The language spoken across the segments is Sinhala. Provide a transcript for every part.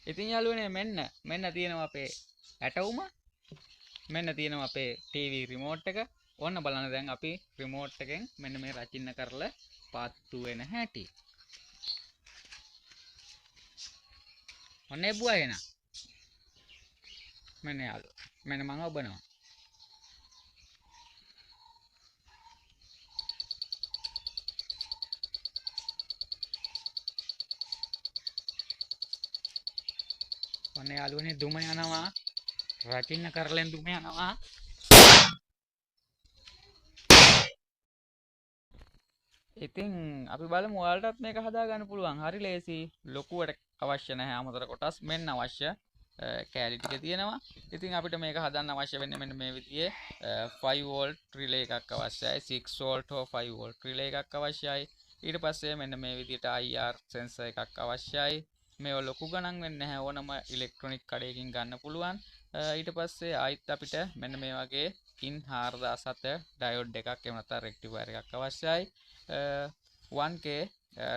ඉතින් යාළුවනේ මෙන්න තියෙනවා අපේ ඇටවුම. මෙන්න තියෙනවා අපේ ටීවී රිමෝට් එක. ඔන්න බලන්න දැන් අපි රිමෝට් එකෙන් මෙන්න මේ රචින්න කරලා පත්තු වෙන හැටි. ඔන්න එබ්බුවා එහෙනම්. මෙන්න යාළුවා. මෙන්න මං ඔබනවා. ඔන්න යාළුවනේ දුම යනවා. රචින්න කරලෙන් දුම යනවා. ඉතින් අපි බලමු ඔයාලටත් මේක හදාගන්න පුළුවන්. හරි ලේසි. ලොකුවට අවශ්‍ය නැහැ අමතර කොටස්. මෙන්න අවශ්‍ය කෑලි ටික තියෙනවා. ඉතින් අපිට මේක හදන්න අවශ්‍ය වෙන්නේ මෙන්න මේ විදිහේ 5 volt relay එකක් අවශ්‍යයි. 6 volt හෝ 5 volt relay එකක් අවශ්‍යයි. ඊට පස්සේ මෙන්න මේ විදිහට IR sensor එකක් අවශ්‍යයි. මේවා ලොකු ගණන් වෙන්නේ නැහැ. ඕනම ඉලෙක්ට්‍රොනික කඩයකින් ගන්න පුළුවන්. ඊට පස්සේ ආයිත් අපිට මෙන්න මේ වගේ ඉන් 4007 ඩයෝඩ් එකක් එහෙම නැත්නම් රෙක්ටිෆයර් එකක් අවශ්‍යයි. 1K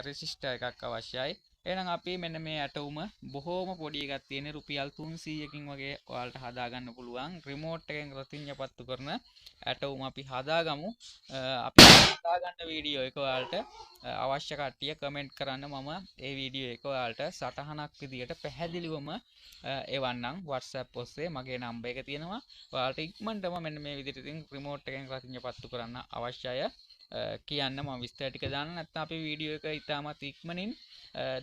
resistor එකක් අවශ්‍යයි. එහෙනම් අපි මෙන්න මේ ඇටවුම බොහෝම පොඩි එකක් තියෙන රුපියල් 300කින් වගේ ඔයාලට හදාගන්න පුළුවන්. රිමෝට් එකෙන් රතිඤ්ඤපත්තු කරන ඇටවුම අපි හදාගමු. අපි හදාගන්න වීඩියෝ එක ඔයාලට අවශ්‍ය කට්ටිය කමෙන්ට් කරන්න. මම ඒ වීඩියෝ එක ඔයාලට සටහනක් විදියට පැහැදිලිවම එවන්නම් WhatsApp ඔස්සේ. මගේ නම්බර් එක තියෙනවා. ඔයාලට ඉක්මනටම මෙන්න මේ විදියට ඉතින් රිමෝට් එකෙන් රතිඤ්ඤපත්තු කරන්න අවශ්‍ය අය කියන්න. මම විස්තර ටික දාන්න. නැත්නම් අපි වීඩියෝ එක ඉතාමත් ඉක්මනින්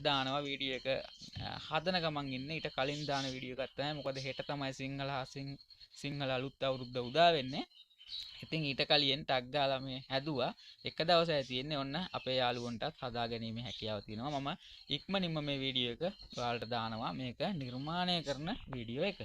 දානවා. වීඩියෝ එක හදන ගමන් ඉන්න. ඊට කලින් දාන වීඩියෝ එකක් තමයි. මොකද හෙට තමයි සිංහල අලුත් අවුරුද්ද උදා වෙන්නේ. ඉතින් ඊට කලින් ටග් ගාලා මේ හැදුවා. එක දවසයි තියෙන්නේ. ඔන්න අපේ යාළුවන්ටත් හදාගැනීමේ හැකියාව තියෙනවා. මම ඉක්මනින්ම මේ වීඩියෝ එක ඔයාලට දානවා. මේක නිර්මාණය කරන වීඩියෝ එක.